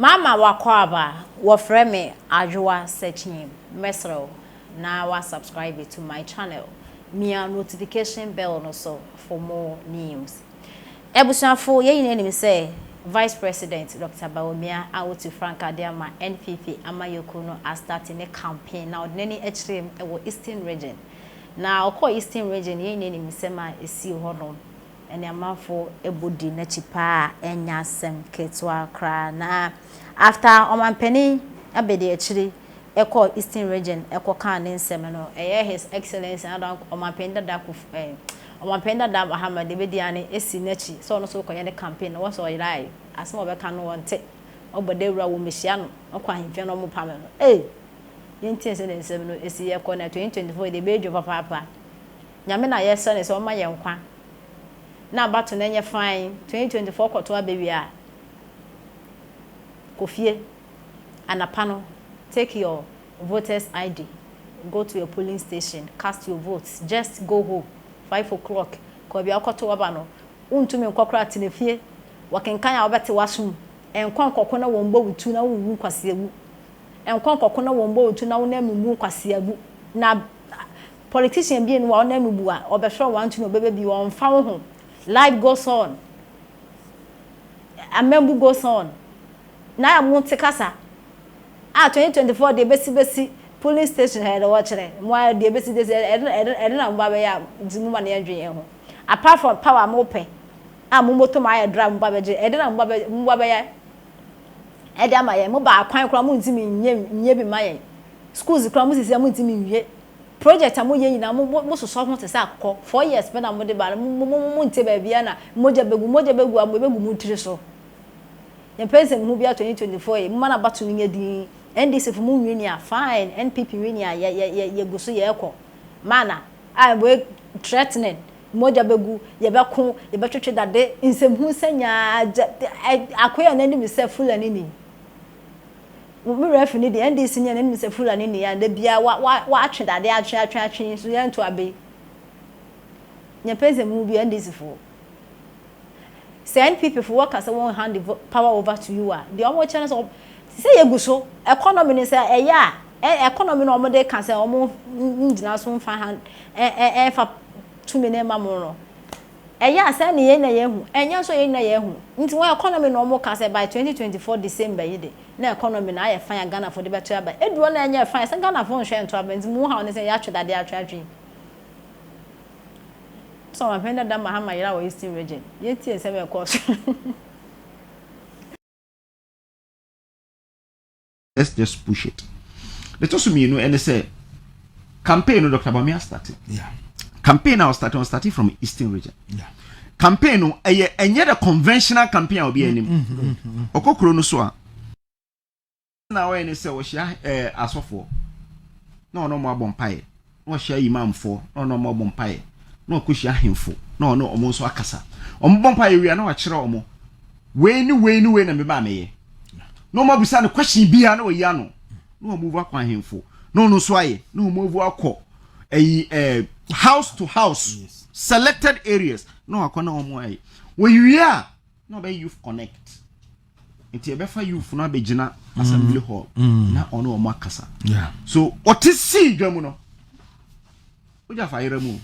Mama w'akwaaba, wɔfrɛ me Adwoa Sekyim, mɛsrɛ wo na wa subscribe to my channel, mia notification bell no so for more news. Abusuafo, yɛn nyinaa nim sɛ Vice President Doctor Bawumia a otu frankaa de ama NPP amanyɔkuo no astarte ne campaign na ɔde n'ani akyerɛ mu wɔ Eastern Region. Na ɔkɔɔ Eastern Region, yɛn nyinaa nim nsɛm a esii hɔ nom. Ɛne amanfo bɔ di n'akyi paa a ɛnyɛ asɛm ketewa koraa. Na after ɔmanpanin abadiakyiri kɔɔ Eastern Region kɔ kaa ne nsɛm no, ɛyɛ His Excellency Nana Addo ɔmanpanin dada Kufu eh, ɔmanpanin dada Mahama deɛ bɛdi ane si n'akyi sɛ ɔno nso rekɔyɛ ne campaign na wɔn sɛ ɔyerae, asɛm a ɔbɛka no wɔnte, ɔbɔ dawuro a wɔmmɛhyia no, ɔkɔ ahemfie na wɔpam no. Ei! Yɛntie sɛdeɛ nsɛm no si yɛkɔ na 2024 yi deɛ ɛbɛyɛ dwo papaapa. Nyame na yɛsrɛ no sɛ ɔmma yɛn nkwa na abato no nyɛ fine 2024 kɔto aba wie a kɔ fie anapa no take your voters ID go to your polling station cast your vote just go home 5 o'clock kɔ baabi a wokɔto waba no wontumi nkɔ koraa tena fie wɔkenkan a wobɛte w'asom nkɔ nkɔko na wɔmbɔ wo tu na wonwu nkwaseawu nkɔ nkɔko na wɔmbɔ wo tu na wo nan mu mmu nkwaseawu na Politician bi enu a ɔnam mu bu a ɔbɛfrɛ wo anto na ɔbɛbɛ bi ɔnfa wo ho life goes on amambu goes on na ayɛ mo te kasa a 2024 deɛ bɛsi bɛsi polling station ha yɛde wɔkyerɛ mo ayɛ deɛ bɛsi bɛsi ɛde ɛde ɛde na mo ba bɛyɛ a nti mo ma no yɛndwen yɛn ho apart from power mo pɛ a mo moto mo ayɛ drive mo ba bɛgye ɛde na mo ba bɛ mo ba bɛyɛ ɛde ama yɛn mo ba akwan koraa mo ntumi nyɛ nyɛ bi ma yɛn schools koraa mo sisi a mo ntumi nwie Project a moyɛ nyinaa mo mo sosɔ ho te sɛ akokɔ, 4 years pɛ na mode ba no mo mo mo nte baabiara na mogya bɛgu, mogya bɛgu a ɛbɛgu mo tiri so. Yɛmpɛ nsɛmhu biara 2024 yi, momma no abato no nyɛ dinn, NDC fo mo nwini a fine, NPP nwini a yɛ yɛ yɛ yɛgu so yɛɛkɔ. Mana a wei threatening, mogya bɛgu, yɛbɛko, yɛbɛtwetwe dade, nsɛmhu nsɛnyaa gya akoya n'anim sɛ Fulani ni. Me werɛ afi ne din, NDC ni a n'anim sɛ Fulani ni a da biara wa wa watwe dade atwe atwe atwe nso yɛnto aba yi. Nyɛ pɛ nsɛm bi NDC foɔ. Sɛ NPP foɔ wɔka sɛ wɔn hand the power over to you a, deɛ wɔn kyerɛ no sɛ sɛ yɛgu so economy no sɛ ɛyɛ a economy no wɔn de ka sɛ wɔn ngyina so mfa hand ɛnfa tumi no ma mo no. Ɛyɛ a sɛ ne yɛn na yɛahu, ɛnyɛ nso yɛn na yɛahu. Nti wɔn economy na wɔn ka sɛ by 2024 December yi de, na economy no ayɛ fine a Ghanafoɔ de bɛto aba. Eduru hɔ na ɛnyɛ fine sɛ Ghanafoɔ nhwɛ nto aba nti mo haw ne sɛ yɛatwe dadeɛ atwe atwe yi. Sɛ ɔmampanin dada Mahama yera wɔ Eastern Region. Yɛntie nsɛm a ɛkɔɔ so. Let's just push it. The ɛtɔ so mmienu ɛne sɛ campaign no Dr. Bawumia start. Campaign a ɔstart, ɔstart from Eastern Region. Campaign no ɛyɛ ɛnyɛ the conventional campaign a obi anim. Ɔkɔ kuro no so a na ɔyɛ ne sɛ ɔhyia asɔfoɔ na ɔno ɔmo abɔ mpaeɛ, na ɔhyia imamfoɔ na ɔno ɔmo abɔ mpaeɛ, na ɔkɔhyia ahemfo na ɔno ɔmo nso akasa, ɔmo bɔ mpaeɛ wia na wakyerɛ ɔmo wei ne wei ne wei na meba amɛyɛ, na ɔmo abisa no question bia na ɔyi ano, na ɔmo akɔ ahemfo na ɔno nso ayɛ, na ɔmo akɔ ɛyi house to house. Selected areas na wakɔ na ɔmo ayɛ. Wɔyiwie a na ɔbɛyɛ youth connect, nti ɛbɛfa youth no abɛgyina assembly hall na ɔno ɔmo akasa. So ɔte sii dwa mu no wogya fa yerɛ mu o.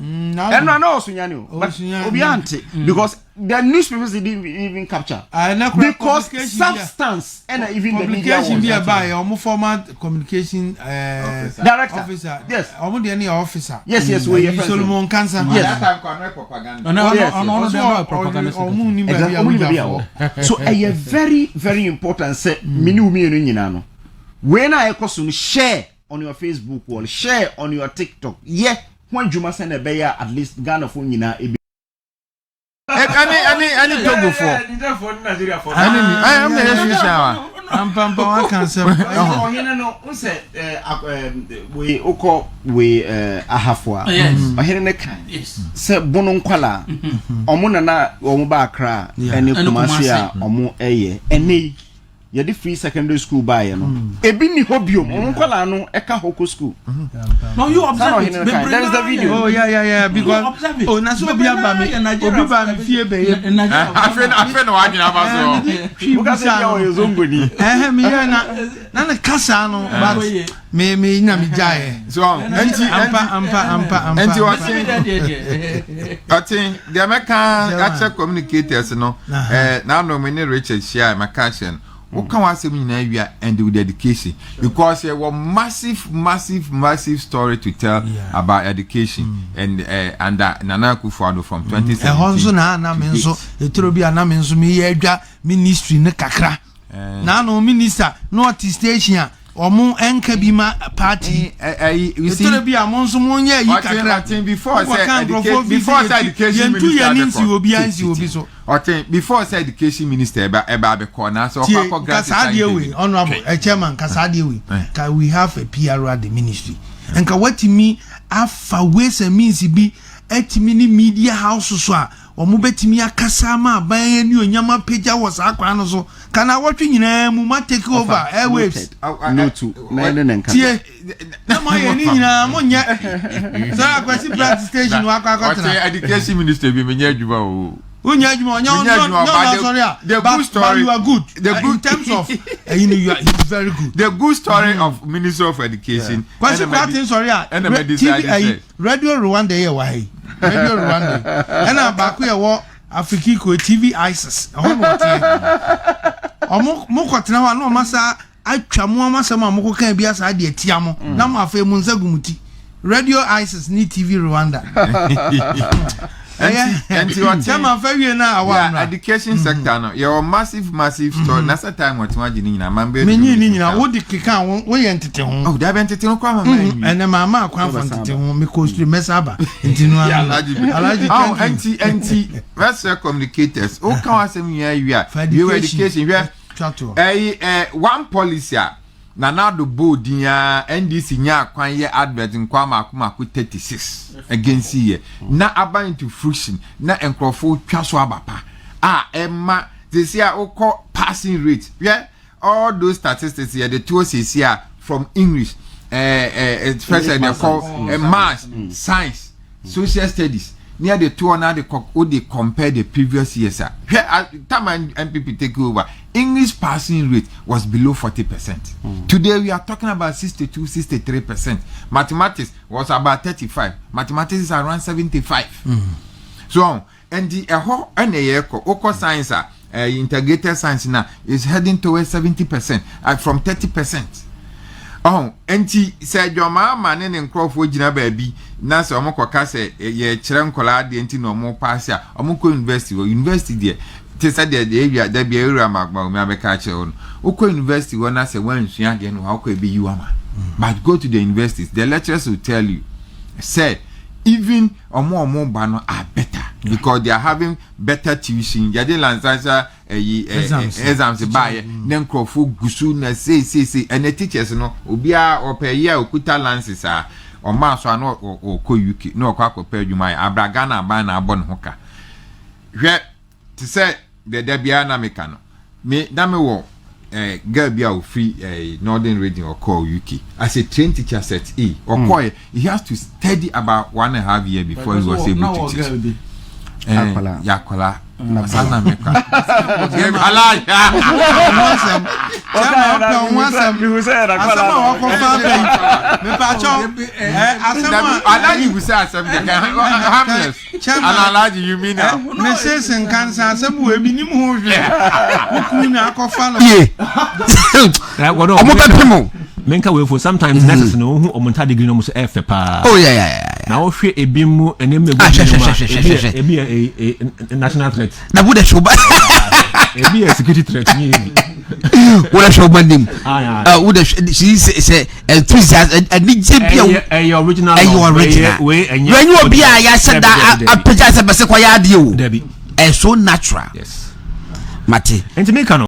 Ɛno ana ɔsunyane o, but Ɔsunyane. Obi ante because the newspapers didn't even capture Ah, na kora because publication bi a- substance ɛna even the media publication was bi a ba yɛ ɔmo former communication Director. Officer. Yes. Ɔmo deɛ ne yɛ officer. Yes, wey yɛ friends. Solomon Kansa. Yes. That time kwan no propaganda. Ɔno Yes. ɔno deɛ ɔno yɛ propaganda Ɔmo secretary. ni baabi a Ɔmo ni baabi a wogyafoɔ. wɔ so ɛyɛ very very important sɛ mene wo mmienu nyinaa no wei na ɛkɔ so no, share on your Facebook wall, share on your TikTok, yɛ ho adwuma sɛ na ɛbɛyɛ a at least Ghanafoɔ nyinaa ebi Ɛne Togofoɔ ɛne ni ɛne ɛmu na yɛ sunsun wa. Ampampa waka asɛm. Ɔhene no n sɛ wei wokɔ wei Ahafo a ɔhene no kan sɛ Bono nkwalaa ɔmo nana ɔmo ba Akra ɛne Ɛne Kumase a Kumase. ɔmo ɛyɛ ɛnɛ yi. Yɛde free secondary school baayɛ no, ebi ni hɔ biom. Ɔmo nkɔlaa no ɛka hɔ kɔ school. No, you observe it. There is the video. Oh yeah, because observe it. Oh, na so obi aba mi, obi ba mi fie bɛyɛ. Afei na wadwene aba so. Woka sɛ bia ɔyɛ zongo ni. Ɛhɛn, mi yɛ na ne kasa no, but me na mi gya yɛ. So nti Ampa, ampa, ampa, ampa. Nti ɔte deɛ mɛka akyɛ communicators no, n'ano me ne Richard hyia a, mɛka akyerɛ no, woka w'asɛm nyinaa wia and with education, because yɛwɔ massive, massive, massive story to tell about education and under Nana Akufo-Addo from 2017. Ɛhɔ nso na ana me nso etoro bi ana me nso mi yɛ adwa ministry ne kakra. N'ano minister na ɔte station a ɔmo ɛnka bi ma party. Etoro bi a mo nso mo nyɛ yi kakra. Ɔten before sɛ education minister yɛntu yɛn ni nsi obi ansi obi so. Ɔten before sɛ education minister ɛba abɛkɔ na sɛ ɔkɔ akɔ grant. Tie, nka adeɛ wei, honourable ɛ chairman, nka saa adeɛ wei ka we have a PRO at the ministry, nka watumi afa ways and means bi ɛtumi ne media house so a wɔn bɛtumi akasa ama aban ne onyam apagya wɔ saa kwan no so kana wɔtwe nyinaa mu ma take over airwaves. Notu na ɛne ne nka. Tie, na mo ayɛ ne nyinaa, mo nyɛ sɛ Akwasi Pratt station wakɔ akɔtena. Ɔte education minister bi, menyɛ adwuma o. Wonyɛ adwuma, ɔnyɛ ɔnyɛ ɔsɔre a, but you are good. The good in terms of you are, he is very good. The good story of Minister of Education. Kwasi Pratt nsɔre a, TV ayi, Radio Rwanda yɛ wɔ ha yi, Radio Rwanda, ɛna baako yɛ wɔ Afrikiko, TV Isis, ɛhɔ na ɔteɛ. Ɔmo mo kɔtena hɔ a, na ɔmo asa atwa mo ama asɛm a mo kɔ kan bi asa ade atia mo, na mo afei mo nsa gu mo ti. Radio Isis ne TV Rwanda. Ɛnti ɔte sɛ ma fa wie na awa amra. Education sector no, yɛwɔ massive, massive story na sɛ time wɔte wagye ne nyinaa man bɛ. Menyi ne nyinaa, wode keka wo woyɛ ntete ho. Oh, dabi, ntete ho kɔ ama ma nwi. Ɛnɛ maa kwan fa ntete ho, mekɔ street mɛsa aba nti no. Alhaji, thank you. Ɛnti mɛsrɛ communicators, woka w'asɛm nyinaa wie a, wie education, hwɛ ɛyi ɛ one policy a Nana Addo bɔɔ din a NDC nya akwan yɛ advert nkwa mako mako 36 against yɛ na aba into fruition na nkurɔfoɔ twa so aba pa a ɛma sisi a wokɔ passing rate, hwɛ all those statistics yɛde to sisi a from English, first ɛde kɔ maths, science, social studies ní ɛde to na de kɔ o de compare the previous years a, hwɛ, time NPP take over, English passing rate was below 40%. Today we are talking about 62, 63%. Mathematics was about 35, mathematics is around 75. So nti ɛhɔ ɛna yɛ kɔ. Okɔ science a, integrated science na is heading towards 70% from 30%. Ɔhun nti sɛ dwɔmaama ne ne nkurɔfoɔ gyina baabi na sɛ ɔmo kɔka sɛ yɛkyerɛ nkɔlaa adeɛ nti na ɔmo paase a, ɔmo kɔ university hɔ, university deɛ te sɛ deɛ ewia dabi ewura ma ma omi abɛka akyerɛ hɔ no, wokɔ university hɔ na sɛ wɔnsua adeɛ no, wakɔ ebi yi wa ma. But go to the universities, the lecturers will tell you say even ɔmo ba no are better because they are having better tuition. Yɛde lansasa ɛyi ɛ exams baayɛ ne nkurɔfoɔ gu so na seeseese. Ɛnɛ teachers no, obiara ɔpɛ yi a okuta license a ɔmaa so a na ɔkɔ UK na ɔkɔ akɔpɛ adwuma yɛ abra Ghana aban na abɔ ne ho ka. Hwɛ, te sɛ dɛdɛ biara na meka no, me na me wɔ girl bi a ofiri Northern Region, ɔkɔɔ UK as a trained teacher, set A ɔkɔɔ yɛ, he has to study about 1.5 year before he was able to teach. Akwadaa. Yakola sana meka ala. Asɛm chairman, ɔpɛ ho asɛm, asɛm a wɔkɔfa bɛyi mepakyɛw ɛ asɛm a Alhaji busa asɛm kɛkɛ harmless. Chairman. And Alhaji, you mean am? Mrs Nkansa, asɛm wɔ ebi nim ho, hwɛ wokunu na akɔfa no. Ye ɔmo bɛ pem o. Menka wei fo, sometimes nurses no, wohu ɔmo ntade green, ɔmo so ɛfɛ paa. Oh, yeah. Na wohwɛ ebi mu nneɛma egu Ah, hwɛ, bi mu a, hwɛ, hwɛ, ebi hwɛ, yɛ hwɛ. ebi yɛ national threat. Na wo de hwɛ wo ba. Ebi yɛ security threat nye ebi. Wo de hwɛ wo ba nim. Ah, Ah, wo de hwɛ si sɛ enthusiasm, anigye bi a ɛyɛ original. Ɛyɛ original. Wei ɛnyɛ. Wɛnyɛ obi a yɛahyɛ da apagya sɛ bɛsɛ kɔyɛ adeɛ o. Dabi. Ɛyɛ so natural. Yes. Mate. Nti meka no.